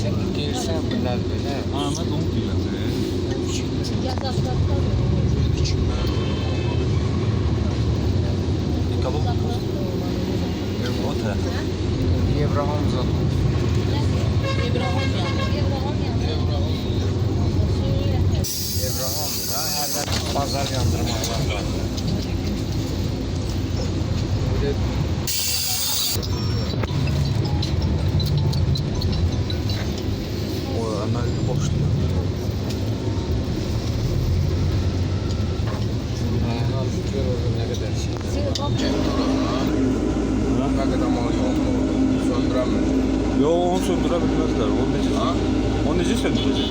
Sən deyirsən bunlar belə. Ha, mən də onu deyirəm. O tərəfdə. Evraham zat. Evraham da hərdən bazar yandırmaqlar var. Böyle O əməlli boşdur. Gör orada nə qədər şey. Nə qədər mal yandı orada. Söndürəmir. Yo, onu söndürə bilməzlər. Onu necə? Ha? Onu necə söndürəcək?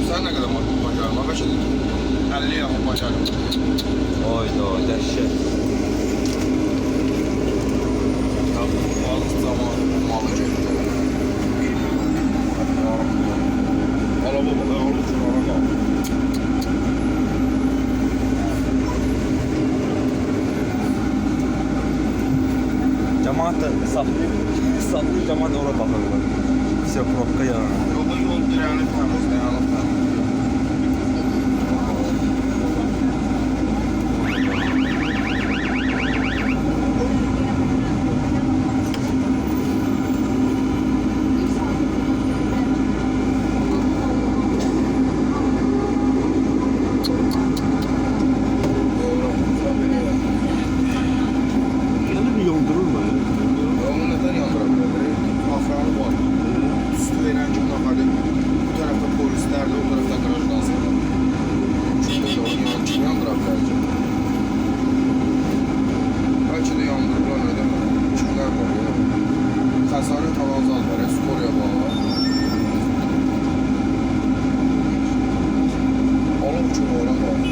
Sən nə qədər mal bacarma? Bəlkə də 50 yaxın bacarım. Ayda, dəhşət. Ya bu balıq zaman malı getdi. 1 milyon, 1 milyon, yarım milyon. Ala baba, alıb uçurana qaldı. Cəmaət də saxlayıb, saxlayıb cəmaət ora baxırlar. Vsə probka yaranır. Yox, yol dirənib təmiz, dayanıb təmiz. Doğru, sən belə yap. Elə bir yondurur mu? Onu neden yandıra bilər? Axranı var. Üstü verən kimi axarı. Bu tərəfdə polislər də, o tərəfdə qrajdansılar. Çünki onu kim yandıra bilər ki? Bəlkə də yandırıblar, nə demək? Kimlər var ya? Xəsarət alan zad var, skoriya bağlı. Alıb ki, ora qaldı.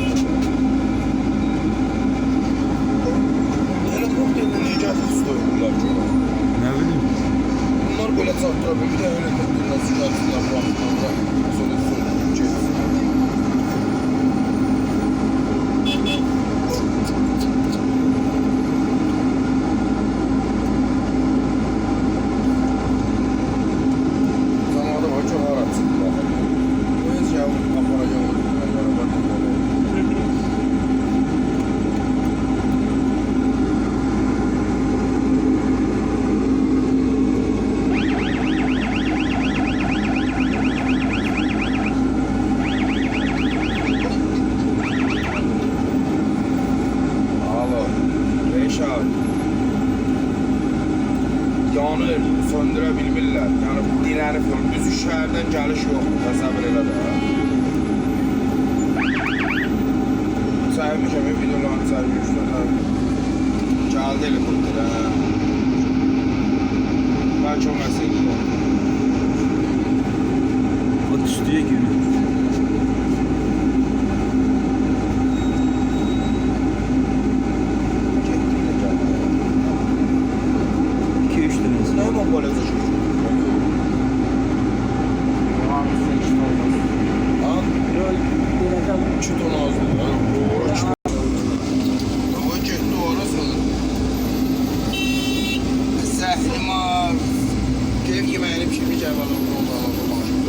Helikopterlə niyə gətirib su doyururlar ki ora? Nə bilim. Bunlar belə çatdıra bilir. Bir də helikopterlə su gətirsinlər, buraxsınlar, sonra söndürüb getsin. Zamanı var ki, hara çıxdı baxın. O heç aparacaq o onlara baxın. Alo, Reşat. Yanır, söndürə bilmirlər. Yəni dirənib yol. Düzü şəhərdən gəliş yoxdur, təsəvvür elə də. Çəkmişəm, videolarını çəkmişəm. Gəldi helikopter, hə. Bəlkə o məsələdir. O tüstüyə girir. Getdi də gəldi. 2-3 dənəsi. Nə bu belə çıxır? Hamısı işte olmaz. Ha? Yox, beləcə 2 ton azdır. Ora 2 O getdi ora sonra. Zəhrimar. Keyif yeməyini pişirmiş əvvəl orada orada maşın.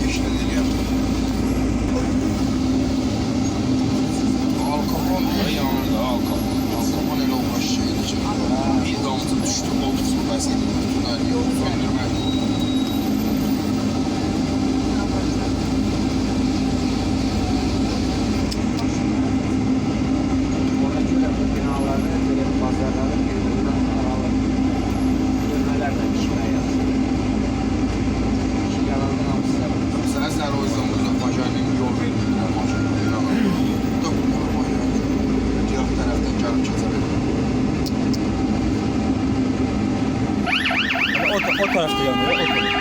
İşte eləyəm. Al Capone da yanır da Al Capone. Al Capone elə o şeydir ki, bir damcı düşdü, o bütün bəs edir, bütün hər yolu söndürmək. Ona görə bu binaları, belə bazarları bir-birindən aralı bölmələrlə tikmək yaxşıdır. Ki, yalandan hamısı. Sənə səhər o yüzden burada Paşayla yol vermirlər maşına. İnanın. Da bunlar Paşayla. Digər tərəfdən gəlib keçə bilir. O tərəfdə yanır, o tərəf.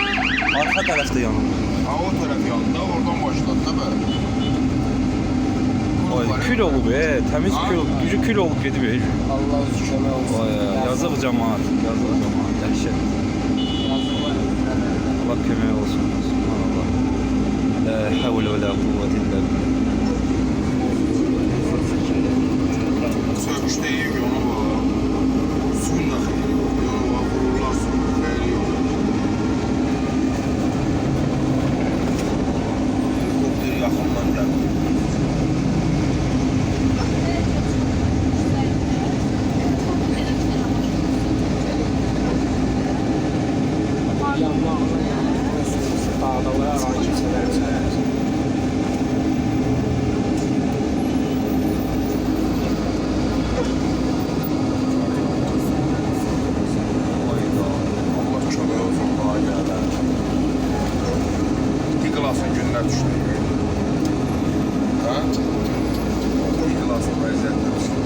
Arxa tərəfdə yanır. Ha o tərəf yandı, oradan başladı da belə. Ay, kül olub, təmiz kül, gücü kül olub gedib. Allah özü kömək olsun. Ay, yazıq cəmaat, yazıq cəmaat, dəhşət. Yazıqlar. Allah kömək olsun. Subhanallah. La havlə və la quvvətə illə billah. Söküş deyil ki, ona bax. Suyun da xeyri yox. Ona bax, vururlar suyun xeyri yox. Helikopter yaxından gəlir. Yanmaqla yəni. Dağdalar, aran kimsələr çəkər. Ayda. Allah kömək olsun, daha gələr. İqlasın günlər düşdü. Hə? İqlasın vəziyyətlər düşdü.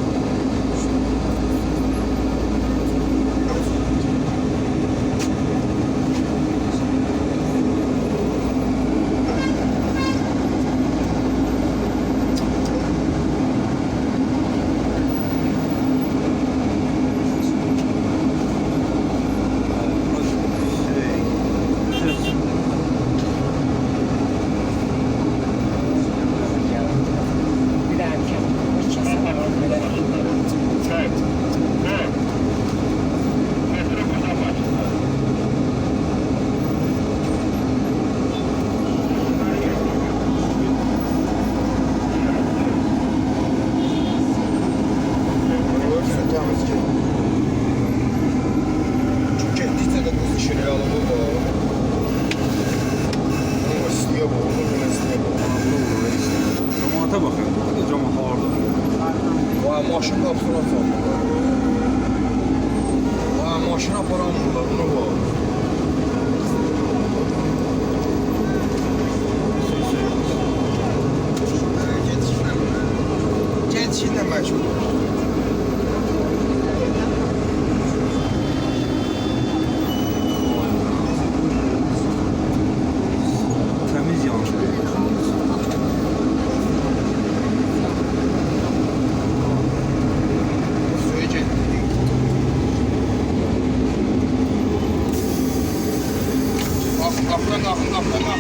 Bir dənə kəsə var, belə. Görürsün təmiz ki. Çünki getdikcə də qızışır, yalı bu. Amma istiyə bu, onu belə istiyə bu. Camaata baxın. Camaat harda? Vay, maşın qapısına çarpırlar. Vay, maşın aparan vururlar, buna bax.